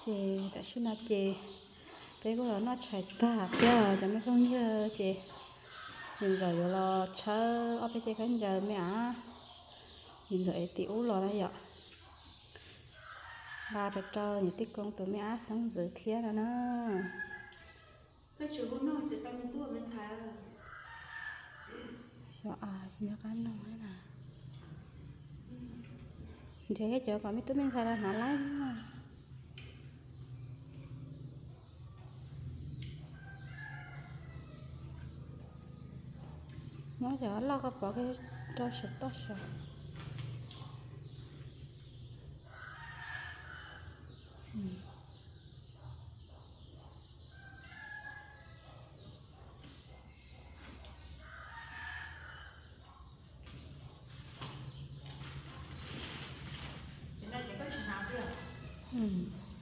Ces tam sim no ces peb kuj los noj tshais tag thiab cov me phooj ywg, ces yim ntxawm yuav los tshawb ob peb ce khaub ncaws me ab, yim ntxawm es tim ub los na yom. Nqa rau rau niam tij Koob tus me ab xeeb ntxwv thiab no na. Xyov, tsis nco qab nug na. Nrhiav cov kom me tub me ntxhais los hnav laib no. Muab cov loj koj pov rau saum toj saud.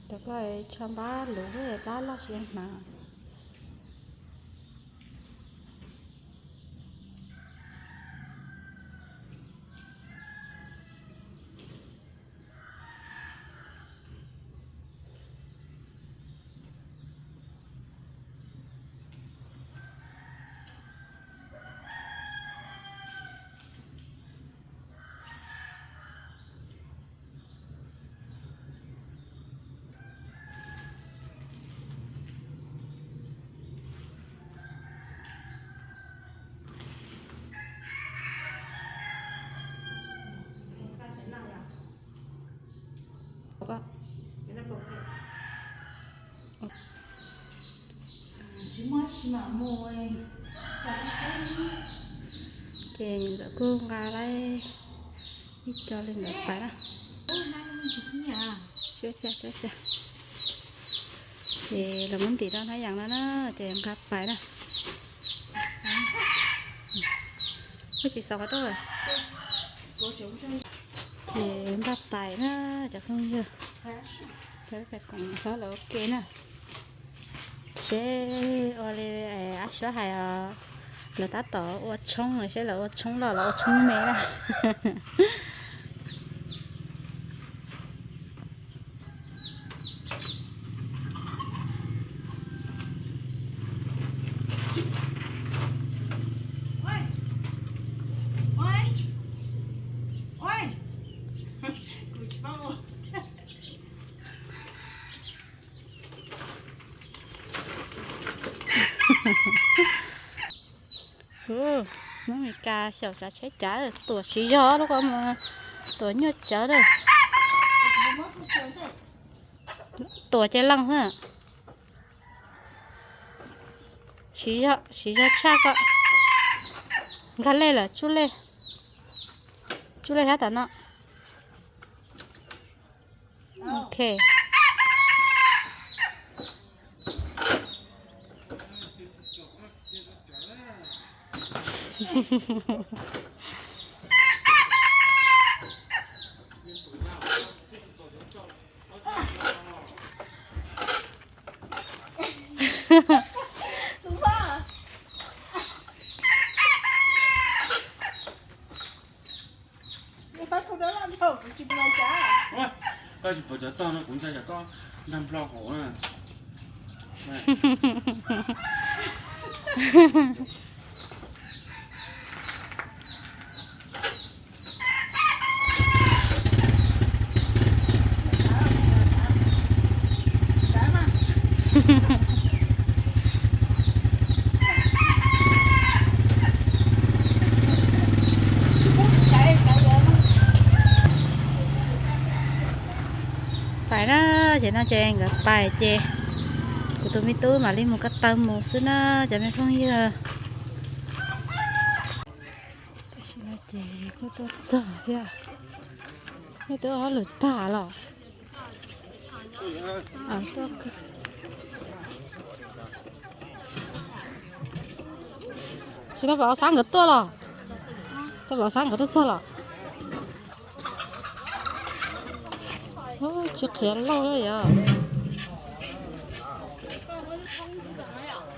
Cov ko tsho npab luv, npab loj tsis hnav. Ces ntawm kuj nqa lawm ib co li ntawd pais na. Ces los muab ntim rau hnab yas no na, ces nqa pais na. Wb tsis xav qhov tuaj. Ces nqa pais na, cov phooj ywg. Pais koom hlob lawv ua ke na. Seb ua li ab suab hais os, lawv tab tom ua tshoob, seb lawv ua tshoob loj los ua tshoob me na. Ub, Hmoob Mes Kas xyaum tsav tsheb cav, tuam siv zog lub ko mas tuam nyuaj tsawv lawm. Tuam ces leej xwb. Siv zog, siv zog tshaj ko. Nkag lej lawm, tsuj lej. Tsuj lej sab tom no. Ok. Koj tsis pom cov tog no kuv nco cov tog nrog nplog hauv na. Pais na, ces no ces nkawd pais ces kuv tus me tub mam li mus ko taw mus xwb na, cov me phooj ywg. Tam sim no ces kuj tuaj txog thiab. Nej twb ua hauj lwm tag los? Tsis tau pom Xab nkawd tuaj los? Tau pom Xab nkawd tuaj txog los? Tsis qhiav lauj yog.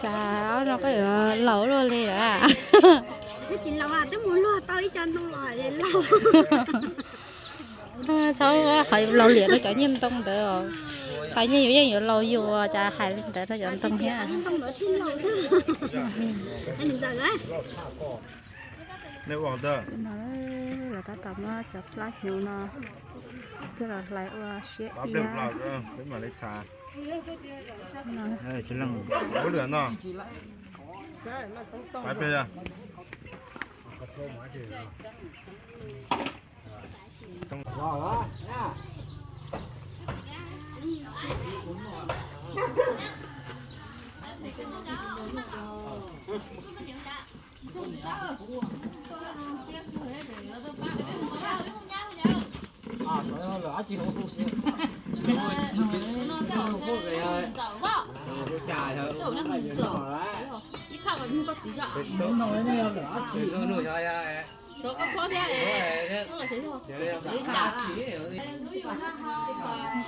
Cas no koj yuav laus luaj li a? Twb mus luag tau ib co ntoo los lauj. Txhob hais laus liam rau cov nyiaj ntoo ntawd os. Hais nyiaj yuav yeej yuav laus yus cas hais li ntawd rau cov ntoo thiab. Lawv tab tom muab cov plab hnyuv no coj los hlais ua siab iab.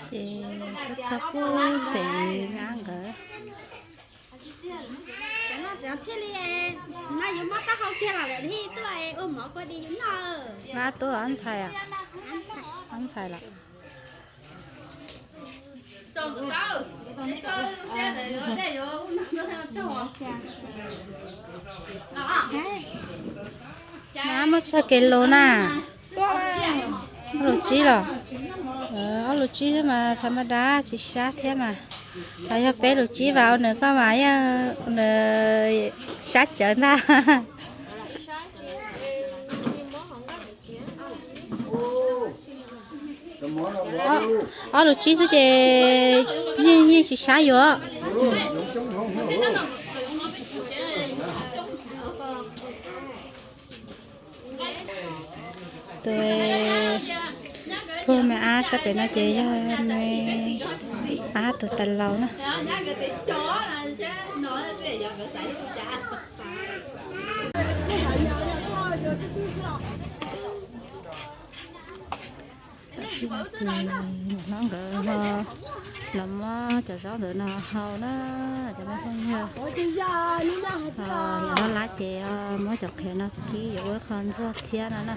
Ces txog pub pem me ab nkawd. Thiaj li, no yuav muab taub hau kiag los lawm thiaj tuaj ua mov kua dis yus noj. Ab tub ob ntxhais, ob ntxhais los. Ab muab txog kev lus na. Ob lus tsib los? Ob lus tsib thiab mas thaum ma dab tsis sab thiab mas. Thaum yog peb lus tsib vas ua nws koj mas yog nws sab tsawv ntag. Ob lus tsib xwb ces yeej yeej tsis sab yuav. Tus puag me ab sab pem no ces yog me ab tus tas laus na. Tam sim no ces niam hlob nkawd ho los muab cov zaub ntawm no hau na, cov me phooj ywg. Niam hlob Lab ces muab cov qhiav no kib yuav ua qho ntxuag thiab no na.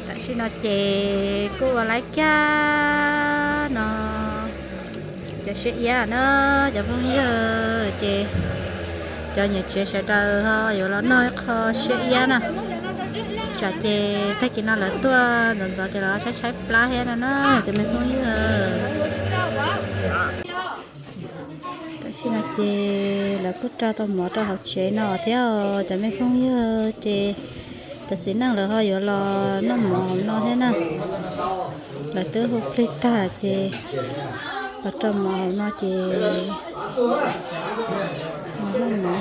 Tam sim no ces kuj ua laib kiag no cov siab iab na, cov phooj ywg, ces cov niam tsev sawv daws ho yuav los noj ib qho siab iab na. Tsam ces tag kis no lawv tuaj ntxov ntxov ces los tshaib tshaib plab thiab no na, cov me phooj ywg. Tam sim no ces lawv kuj rau tau mov rau hauv tsev no thiab os cov me phooj ywg, ces cov txiv neej lawv ho yuav los noj mov hauv no thiab na. Lawv twb hu plig tag ces los rau mov hauv no ces los noj mov na.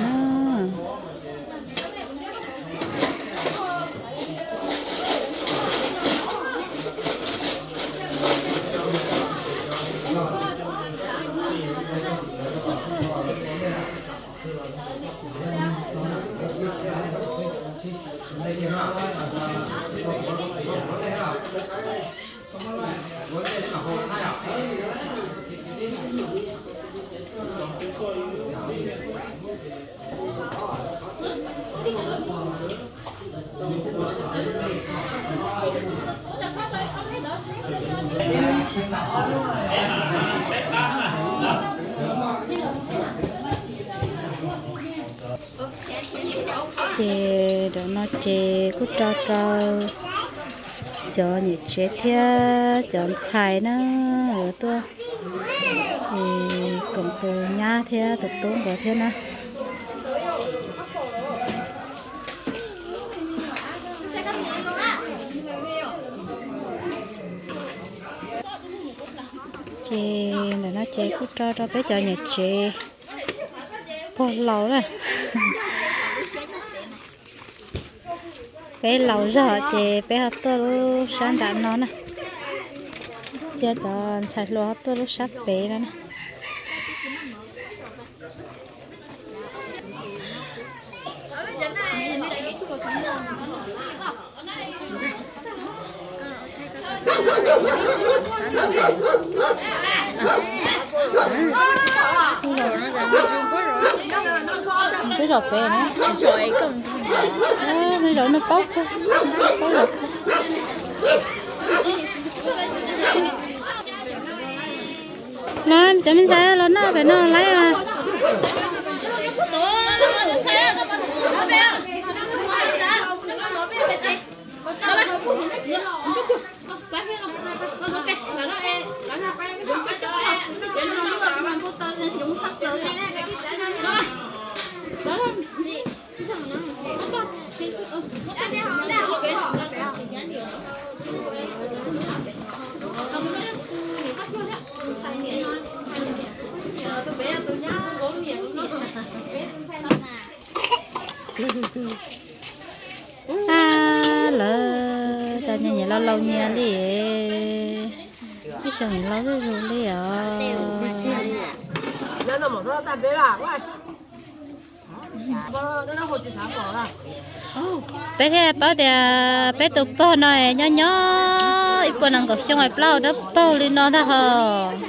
Ces ntawm no ces kuj rau rau cov niam tsev thiab cov ntxhais na, tuaj koom tus nyab thiab tus tub nkawd thiab na. Ces ntawm no ces kuj rau rau peb cov niam tsev pog laus na. Peb laus zog ces peb ho tuaj lub sab nram no na. Cia cov ntxhais hluas ho tuaj lub sab pem no na. Twb zom pem na. Nws zaum nws paub kawg, paub zaum kawg. Los cov me ntxhais los noj pem no lawm mas. A, lawv tas nyias nyias laus laus nyias li, ib xyoos nyias laus zuj zus li os. Peb thiaj paub tias peb tus pog no nyob nyob ib puas nees nkaum xyoo es plaub hau dawb paug li no ntag hos.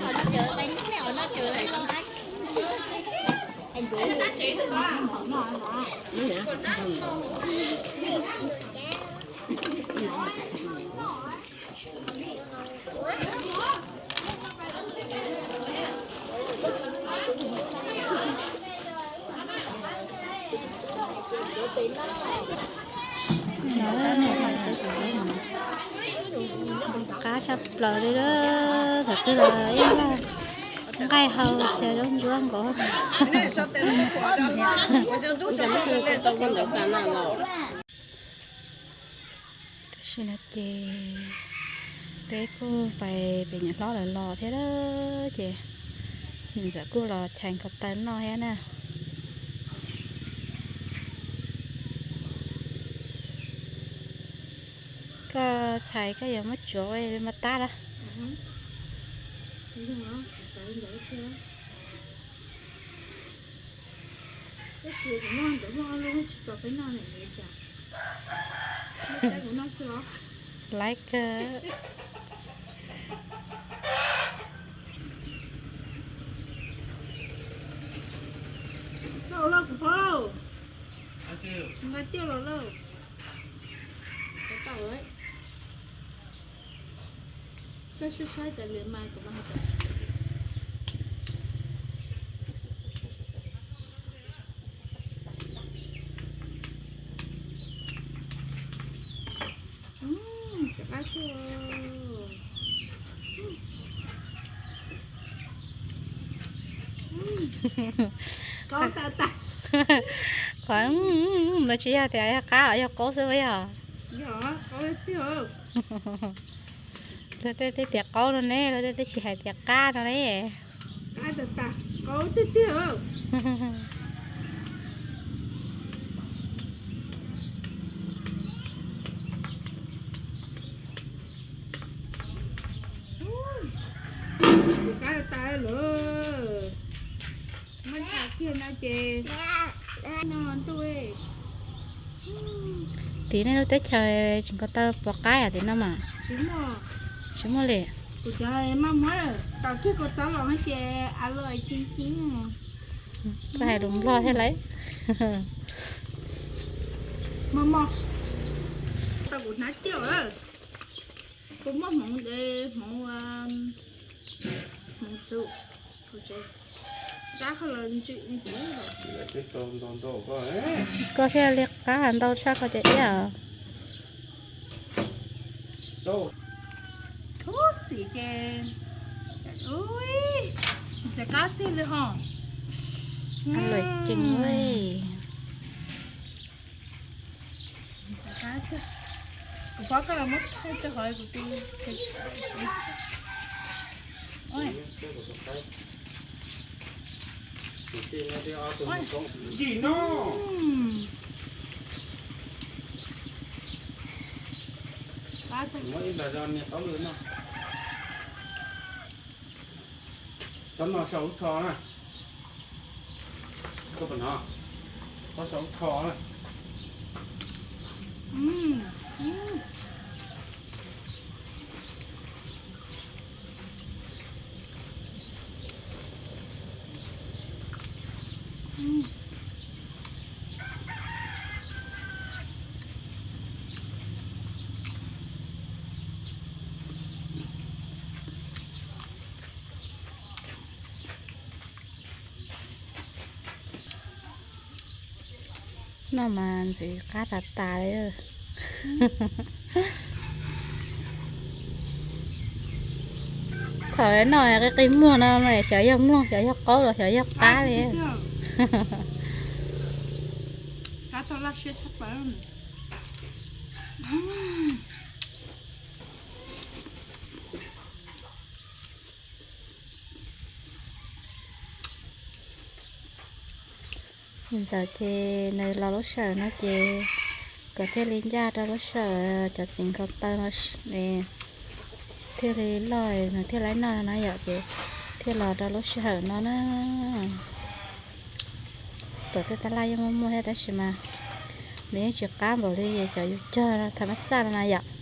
Qab tshaj plaws li, thaum twg los ib nqaij hau xyaw zaub ntsuab nkaus. Tam sim no ces peb kuj pais pem niam hlob lawv los thiab, ces niam ntxawm kuj los chais nkaus taw noj thiab na. Koj chais koj yuav muab tsuav ua li mas tab lawm. Tab sis kuv noj ntawd muaj ob lub tsis tso peb noj ne, cas saib kuv noj xwb los. Laiv kawg. Tau lauj kuv phob lauj, nqa tiaj los lauj. Tau, koj saib saib cov liam mas kuv mas hais tias qhov ntawd tsis yog tias yog qab, yog qaub xwb puas yog? Luag tej tias qaub no ne, luag tej tsis hais tias qab no ne. Qab tas lawm. Muab tag kiag no ces no ntuj. Tim nej lub teb chaws tseem ko taw pov qaib tim no mas? Tsis muaj li. Kuv cov maj muab tau kiag kaus txob los ces a los cin cin. Koj hais lus Nplog thiab lauj. Maj maj. Tau kuv hnab ciaj. Kuv muaj hmoov de hmoov, hmoov txhuv. Koj thiaj li qab ntau tshaj koj cov iab. Khub xim ces, ntxim qab tiag li ho. Luam ceev. Kuv pab koj los muab thaij rau hauv kuv tus. Muab ib ntas rau niag taub lw no. Taub no sau lub tsho na. Koj puas hnov? Taub sau lub tsho na. Noj mas ntxim qab tas tas li. Thaum noj qi qi muag no mas xyov yog mloog xyov yog qaub los xyov yog qab li. Ntxawm ces nws los lub sij hawm no ces kom thiaj li ncaj rau lub sij hawm cov cev nkaus taw no thiaj li loj nws thiaj li noj no na yom, ces thiaj los rau lub sij hawm no na. Tuam tej tab laj yeej muaj muaj thiab tab sis mas nws yeej tsis qab npaum li cov yus cog tham mab xaj no na yom.